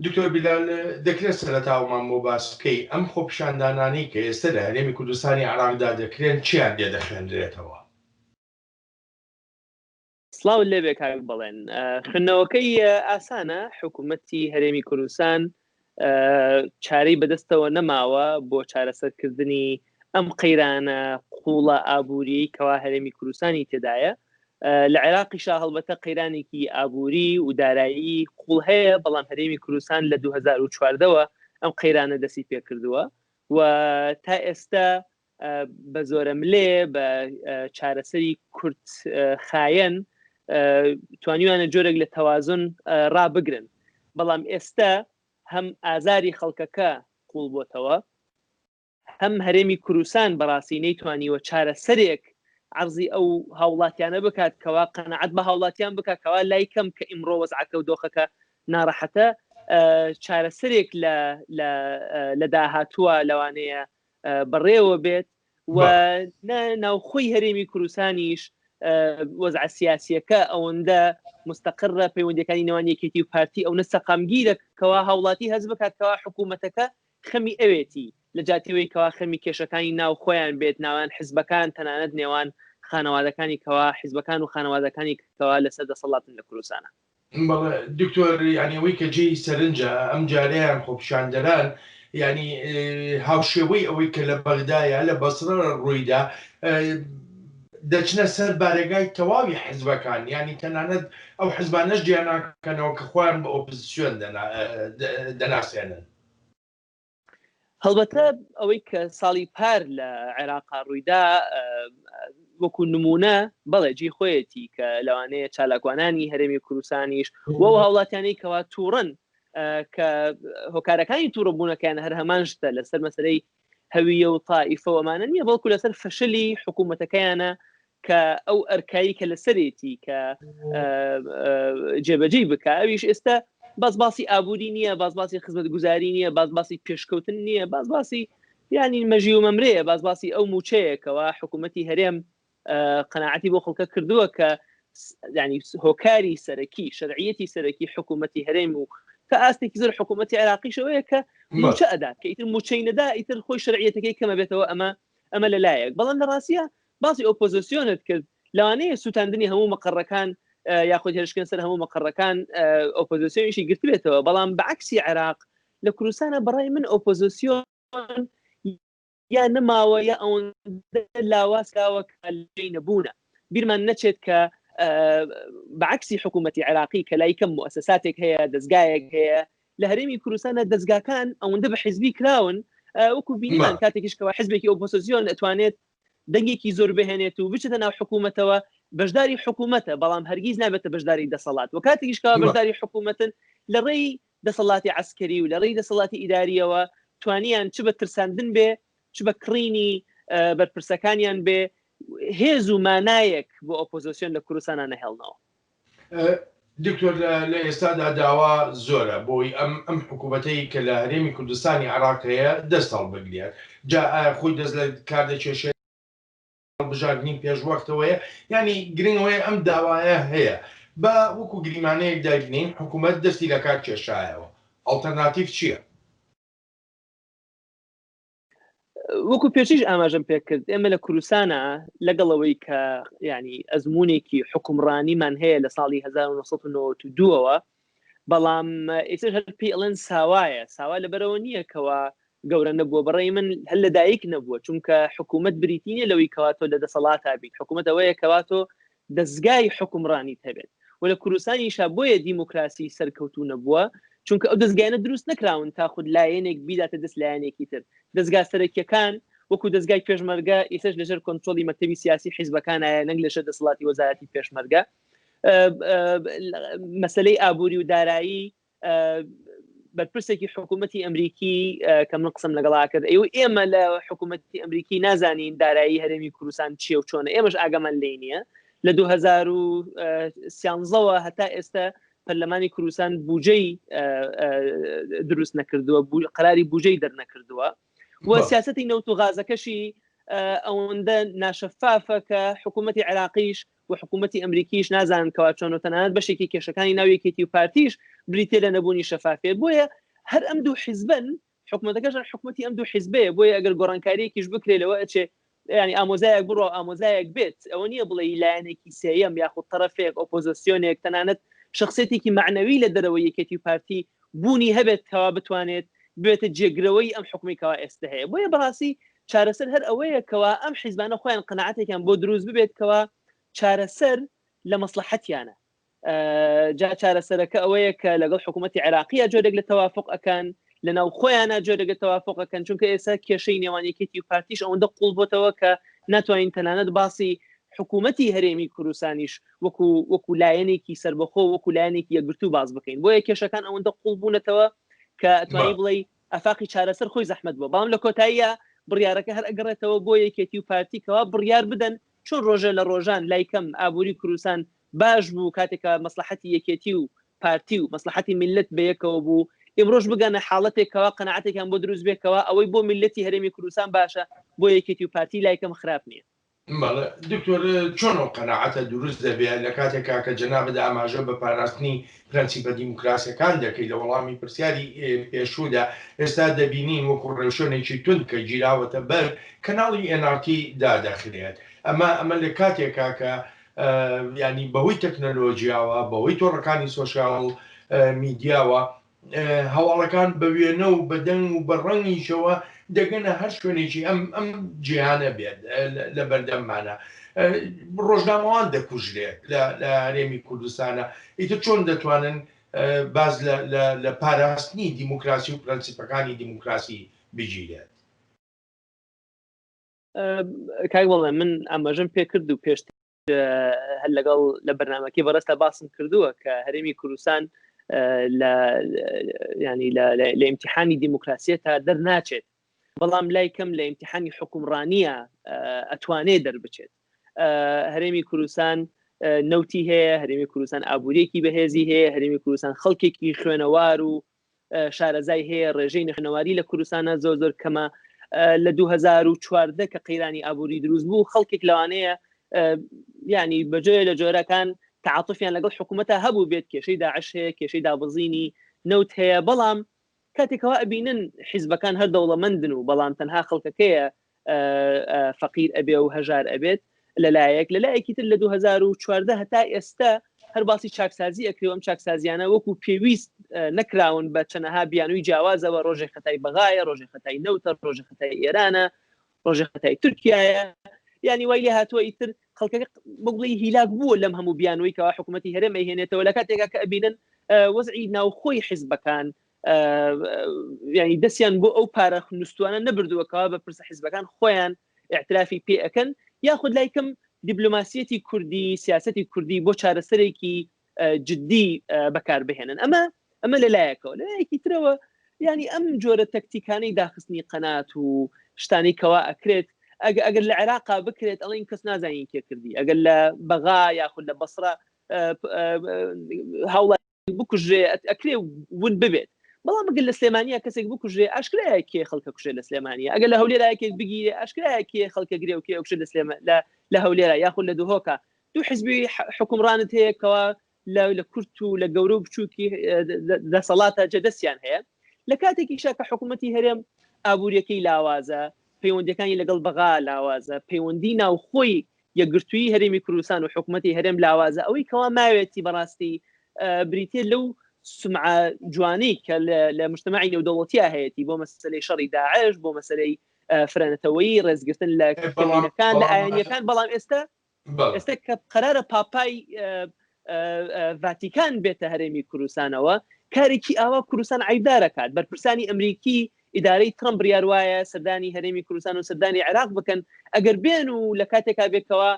دکتۆر بیلال، دەکرێت سەرەتا ئەومان بۆ باس بکەی ئەم خۆپیشاندانانەی کە ئێستە لە هەرێمی کوردستانی عێراقدا دەکرێن چیان لێ دەخوێنرێتەوە؟ سڵاوت لێبێ کاک بەڵێن. خوێندنەوەکەی ئاسانە، حکوومەتی هەرێمی کوردستان چارەی بەدەستەوە نەماوە بۆ چارەسەرکردنی ئەم قەیرانە قووڵە ئابووریەی کەوا هەرێمی کوردستانی تێدایە. لە عێراقیشا هەڵبەتە قەیرانێکی ئابووری و دارایی قوڵ هەیە، بەڵام هەرێمی کوردستان لە 2014ەوە ئەم قەیرانە دەستی پێکردووە و تا ئێستا بە زۆرەملێ بە چارەسەری کورت خایەن توانیویانە جۆرێک لە تەوازن ڕابگرن، بەڵام ئێستا هەم ئازاری خەڵکەکە قوڵ بۆتەوە، هەم هەرێمی کوردستان بەڕاستی نەیتوانیوە چارەسەرێک عەرزی ئەو هاوڵاتیانە بکات کەوا قەناعەت بە هاوڵاتیان بکات کەوا لای کەم کە ئیمڕۆ وەزعەکە و دۆخەکە ناڕەحەتە چارەسەرێک لە لە داهاتووە لەوانەیە بەڕێوە بێت و ناوخۆی هەرێمی کوردستانیش وەزع سیاسیەکە ئەوەندە مستەقڕە، پەیوەندەکانی نێوان یەکێتی و پارتی ئەو نە سەقامگیرە کەوا هاوڵاتی هەست بکات کەوا حکوومەتەکە خەمی ئەوێتی لە جاتی ئەوەی کەوا خەمی کێشەکانی ناو خۆیان بێت، ناوان حزبەکان، تەنانەت نێوان خانەوادەکانی کەوا حزبەکان و خانەوادەکانی کەوا لەسەر دەسەڵاتن لە کوردستانا. بەڵێ دکتۆر، یانی ئەوەی کە جێی سەرنجە ئەم جارەیان خۆپیشاندەران یانی هاوشێوەی ئەوەی کە لە بەغدا یا لە بەسڕە ڕوویدا دەچنە سەر بارەگای تەواوی حزبەکان، یانی تەنانەت ئەو حزبانەش جیا ناکەنەوە کە خۆیان بە ئۆپزسیۆن دەناسێنن. هەڵبەتە ئەوەی کە ساڵی پار لە عێراقا ڕوویدا وەکو نمونە بەڵێ جی خۆیەتی کە لەوانەیە چالاکوانانی هەرێمی کوردستانیش و هاوڵاتیانەی کەوا تووڕن کە هۆکارەکانی تووڕبوونەکەیان هەر هەمان شتە لەسەر مەسلەی هەویە و تائیفە و ئەمانە نییە، بەڵکو لەسەر فەشلی حکوومەتەکەیانە کە ئەو ئەرکایی کە لەسەرێتی کە جێبەجێی بکە. ئەویش ئێستا باس باسی ئابووری نییە، باس باسی خزمەتگوزاری نییە، باس باسی پێشکەوتن نییە، باس باسی ینی مەژی و مەمرەیە، باس باسی ئەو موچەیەکەوە حکوومەتی هەرێم قەناعەتی بۆ خەڵکە کردووە کە ینی هۆکاری سەرەکی شەرعیەتی سەرەکی حکوومەتی هەرێم و تا ئاستێکی زۆر حکوومەتی عێراقیشەوەیە کە موچە ئەدات، کە ئیتر موچەی نەدا ئیتر خۆی شەرعیەتەکەی کەمە بێتەوە. ئەمە لەلایەک، بەڵام لە ڕاستیە باسی ئۆپۆزیسیۆنت کرد، لەوانەیە سووتاندنی هەموو مەقەڕەکان یاخود هێرشکردن سەر هەموو مەقەڕەکان ئۆپۆزیسیۆنیشی گرتبێتەوە، بەڵام بەعکسی عێراق لە کوردستانە بەڕای من ئۆپۆزیسیۆن یا نەماوە یا ئەوەندە لاواز کراوە کە لێی نەبوونە. بیرمان نەچێت کە بەعکسی حکوومەتی عێراقی کە لای کەم موئەسەساتێک هەیە، دەزگایەک هەیە، لە هەرێمی کوردستانە دەزگاکان ئەوەندە بە حیزبی کراون وەکو بینیمان کاتێکیش کەوا حزبێکی ئۆپۆزیسیۆن ئەتوانێت دەنگێکی زۆر بهێنێت و بچێتە ناو حکوومەتەوە، بەشداری حکوومەتە، بەڵام هەرگیز نابێتە بەشداری دەسەڵات. و کاتێکیش کەوا بەشداری حکوومەتن لە ڕێی دەسەڵاتی عەسکەری و لە ڕێی دەسەڵاتی ئیداریەوە توانیان چ بە ترساندن بێ چ بە کڕینی بەرپرسەکانیان بێ هێز و مانایەک بۆ ئۆپۆزیسیۆن لە کوردستانا نەهێڵنەوە. دکتۆر لە ئێستادا داوا زۆرە بۆی ئەم ئەم حکوومەتەی کە لە هەرێمی کوردستانی عێراق هەیە دەست هەڵبگرێت، جا ئایا خۆی دەست لە کار دەکێشێت، هەڵبژاردنی پێشوەختەوەیە، یانی گرنگ ئەوەیە ئەم داوایە هەیە با وەکو گریمانەیەک دایبنێین حکوومەت دەستی لە کار کێشایەوە، ئەڵتەرناتیڤ چییە؟ وەکو پێشیش ئاماژەم پێکرد ئێمە لە کوردستانە لەگەڵ ئەوەی کە ینی ئەزمونێکی حکومڕانیمان هەیە لە ساڵی 1992ەوە، بەڵام ئیتر هەر پێی ئەڵێن ساوایە. ساوا لەبەرەوە نییە کەوا گەورە نەبووە، بەڕێی من هەر لەدایک نەبووە، چونکە حکوومەت بریتی نیە لەوەی کەوا تۆ لە دەسەڵاتا بیت، حکوومەت ئەوەیە کەوا تۆ دەزگای حوکمڕانیت هەبێت و لە کوردستانیشا بۆیە دیموکراسی سەرکەوتوو نەبووە، چونکە ئەو دەزگایانە دروست نەکراون تا خود لایەنێک بیداتە دەست لایەنێکی تر. دەزگا سەرەکیەکان وەکو دەزگای پێشمەرگە ئیسەش لەژێر کۆنترۆڵی مەکتەبی سیاسی حیزبەکانایە نەک لەژێر دەسەڵاتی وەزارەتی پێشمەرگە. مەسەلەی ئابووری و دارایی بەرپرسێکی حکوومەتی ئەمریکی کە من قسم لەگەڵا کرد ئەو ئێمە لە حکوومەتی ئەمریکی نازانین دارایی هەرێمی کوردستان چییە و چۆنە، ئێمەش ئاگامان لێی نییە. لە 2013ەوە هەتا ئێستا پەرلەمانی کوردستان بودجەی دروست نەکردووە، قراری بودجەی دەرنەکردووە و سیاستی نەوت و غازەکەشی ئەوەندە ناشەفافە کە حکوومەتی عێراقیش و حکوومەتی ئەمریکیش نازانن کەوا چۆن و تەنانەت بەشێکی کێشەکانی ناو یەکێتی و پارتیش بریتیە لە نەبوونی شەفافیەت. بۆیە هەر ئەم دوو حیزبەن، حکومەتەکەش هەر حکومەتی ئەم دوو حیزبەیە. بۆیە ئەگەر گۆڕانکارییەکیش بکرێ لەوە ئەچێ یانی ئامۆزایەک بڕوا و ئامۆزایەک بێت، ئەوە نییە بڵێی لایەنێکی سێیەم یاخود تەرەفێک، ئۆپۆزۆسیۆنێک، تەنانەت شەخسیەتێکی مەعنەوی لە دەرەوەی یەکێتی و پارتی بوونی هەبێت کەوا بتوانێت ببێتە جێگرەوەی ئەم حوکمەی کەوا ئێستە هەیە. بۆیە بەڕاستی چارەسەر هەر ئەوەیە کەوا ئەم حیزبانە خۆیان قەناعەتێکیان بۆ دروست ببێت کەوا چارەسەر لە مەسڵەحەتیانە. جا چارەسەرەکە ئەوەیە کە لەگەڵ حکوومەتی عێراقیە جۆرێک لە تەوافق ئەکەن، لە ناو خۆیانە جۆرێک لە تەوافق ئەکەن، چونکە ئێستا کێشەی نێوان یەکێتی و پارتیش ئەوەندە قوڵ بۆتەوە کە ناتوانین تەنانەت باسی حکوومەتی هەرێمی کوردستانیش وەکو وەکو لایەنێکی سربەخۆ وەکو لایەنێکی یەکگرتوو باس بکەین. بۆیە کێشەکان ئەوەندە قوڵ بوونەتەوە کە ئەتوانی بڵێی ئەفاقی چارەسەر خۆی زەحمەت بووە. بەڵام لە کۆتاییە بڕیارەکە هەر ئەگەڕێتەوە بۆ یەکێتی و پارتی کەوا بڕیار بدەن چۆن ڕۆژێ لە ڕۆژان لای کەم ئابووری کوردستان باش بوو کاتێک کە مەسڵەحەتی یەکێتی و پارتی و مەسڵەحەتی میللەت بەیەکەوە بوو، ئیمڕۆش بگەنە حاڵەتێک کەوا قەناعەتێکیان بۆ دروست بێ کەوا ئەوەی بۆ میللەتی هەرێمی کوردستان باشە بۆ یەکێتی و پارتی لای کەم خراپ نییە. بەڵێ دکتۆر چۆن ئەو قەناعەتە دروست دەبێ لە کاتێکا کە جەنابت ئاماژە بە پاراستنی پرەنسیپە دیموکراسیەکان دەکەی لە وەڵامی پرسیاری پێشوودا، ئێستا دەبینین وەکو ڕێوشوێنێکی توند کە گیراوەتە بەر کەناڵی ئێن ئاڕ تی دادەخرێت ئەمە ئەمە لە کاتێکا کە یانی بەهۆی تەکنەلۆژیاوە بەهۆی تۆڕەکانی سۆشیاڵ میدیاوە هەواڵەکان بە وێنە و بە دەنگ و بە ڕەنگیشەوە دەگەنە هەر شوێنێکی ئەم ئەم جیهانە بێت لە بەردەممانە ڕۆژنامەوان دەکوژرێت لە هەرێمی کوردستانە ئیتر چۆن دەتوانن باز لە پاراستنی دیموکراسی و پرەنسیپەکانی دیموکراسی بگیرێت؟ کاک بەڵێ من ئاماژەم پێکرد و پێشتر هەر لەگەڵ لە بەرنمەکەی بەڕێزتا باسم کردووە کە هەرێمی کوردستان لە ینی لە ئیمتحانی دیموکراسیە تا دەرناچێت، بەڵام لای کەم لە ئیمتحانی حکومڕانیە ئەتوانێ دەربچێت. هەرێمی کوردستان نەوتی هەیە، هەرێمی کوردستان ئابووریەکی بەهێزی هەیە، هەرێمی کوردستان خەڵکێکی خوێنەوار و شارەزای هەیە، ڕێژەی نەخوێنەواری لە کوردستانە زۆر زۆر کەمە. لە 2014 کە قەیرانی ئابووری دروست بوو خەڵکێک لەوانەیە ینی بەجۆیە لە جۆرەکان تعاطفیان لەگەڵ حکوومەتە هەبوو بێت، کێشەی داعش هەیە، کێشەی دابەزینی نەوت هەیە، بەڵام کاتێکەوە ئەبینن حیزبەکان هەر دەوڵەمەندن و بەڵام تەنها خەڵکەکەیە فەقیر ئەبێ و هەژار ئەبێت لەلایەک، لەلایەکی تر لە 2014 هەتا ئێستا هەر باسی چاکسازی ئەکرێ و ئەم چاکسازیانە وەکو پێویست نەکراون بە چەنەها بیانووی جیاوازەوە، ڕۆژێک خەتای بەغایە، ڕۆژێک خەتای نەوتە، ڕۆژێک خەتای ئێرانە، ڕۆژێک خەتای تورکیایە، یعنی وای لێ هاتووە ئیتر خەڵکەکە بۆ بڵێی هیلاک بووە لەم هەموو بیانووی کەوا حکوومەتی هەرێم ئەیهێنێتەوە، لە کاتێکا کە ئەبینن وەزعی ناوخۆی حیزبەکان ینی دەستیان بۆ ئەو پارە نووسوانە نەبردووە کەوا بە پرسە حیزبەکان خۆیان اعترافی پێ ئەکەن، یاخود لای کەم دیبلۆماسیەتی کوردی سیاستی کوردی بۆ چارەسەرێکی جددی بەکاربهێنن. ئەمە ئەمە لەلایەکەوە. لەلایەکی ترەوە ینی ئەم جۆرە تەکتیکانەی داخستنی قەنات و شتانی کەوا ئەکرێت ئەگە ئەگەر لە عێراقا بکرێت ئەڵین کەس نازانین کێ کردی، ئەگەر لە بەغا یاخود لە بەسرە هاوڵ بکوژرێ ئەکرێ ون ببێت، بەڵام ئەگەر لە سلێمانیا کەسێک بکوژرێ ئاشکرایە کێ خەڵکە کوژێ لە سلێمانیا، ئەگەر لە هەولێرا یەکێک بگیرێ ئاشکرایە کێ خەڵکە گرێ و کێ ئەکوژێ لە سلێما لە هەولێرا یاخود لە دهۆکا. دوو حزبی حکومڕانت هەیە کەوا لە کورت و لە گەورە و بچووکی دەسەڵاتە جەدەستیان هەیە، لە کاتێکیشا کە حکوومەتی هەرێم ئابووریەکەی لاوازە، پەیوەندیەکانی لەگەڵ بەغا لاوازە، پەیوەندی ناوخۆی یەکگرتوویی هەرێمی کوردستان و حکوومەتی هەرێم لاوازە، ئەوەی کەوا ماوێتی بەڕاستی بریتە لەو سمعە جوانەی کە لە مجتمعی نێودەوڵەتیا هەیەی بۆ مەسلەی شەڕی داعش، بۆ مەسلەی فرەنەتەوەیی، ڕێزگرتن لە کەمینەکان، لە ئایینیەکان. بەڵام ئێستا ئێستا کە قەرارە پاپای ڤاتیکان بێتە هەرێمی کوردستانەوە، کارێکی ئاوا کوردستان عیبدارەکات. بەرپرسانی ئەمریکی ئیدارەی ترەمپ بڕیار وایە سەردانی هەرێمی کوردستان و سەردانی عێراق بکەن، ئەگەر بێن و لە کاتێکا بێکەوە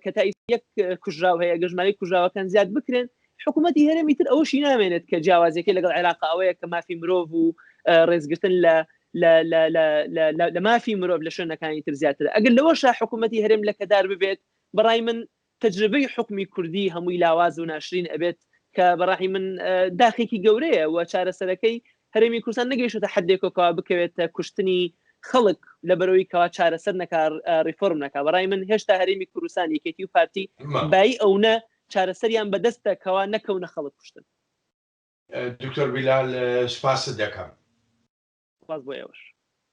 کە تا یەک کوژراو هەیە، ئەگەر ژمارەی کوژراوەکان زیاد بکرێن، حکوومەتی هەرێمی تر ئەوەشی نامێنێت کە جیاوازیەکەی لەگەڵ عێراق ئەوەیە کە مافی مرۆڤ و ڕێزگرتن لە لە مافی مرۆڤ لە شوێنەکانی تر زیاترە. ئەگەر لەوەشا حکوومەتی هەرێم لەکەدار ببێت، بەڕای من تەجربەی حوکمی کوردی هەمووی لاواز و ناشرین ئەبێت، کە بەڕای من داخێکی گەورەیە و چارەسەرەکەی هەرێمی کوردستان نەگەیشتۆتە حدێکەوە کەوا بکەوێتە کوشتنی خەڵک لەبەرەوەی کەوا چارەسەر نەکا ڕیفۆرم نەکا. بەڕای من هێشتا هەرێمی کوردستان یەکێتی و پارتی بایی ئەونە چارەسەریان بەدەستە کەوا نەکەونە خەڵک کوشتن. دکتۆر بیلال سوپاست دەکەم. سوپاس بۆ ئێوەش.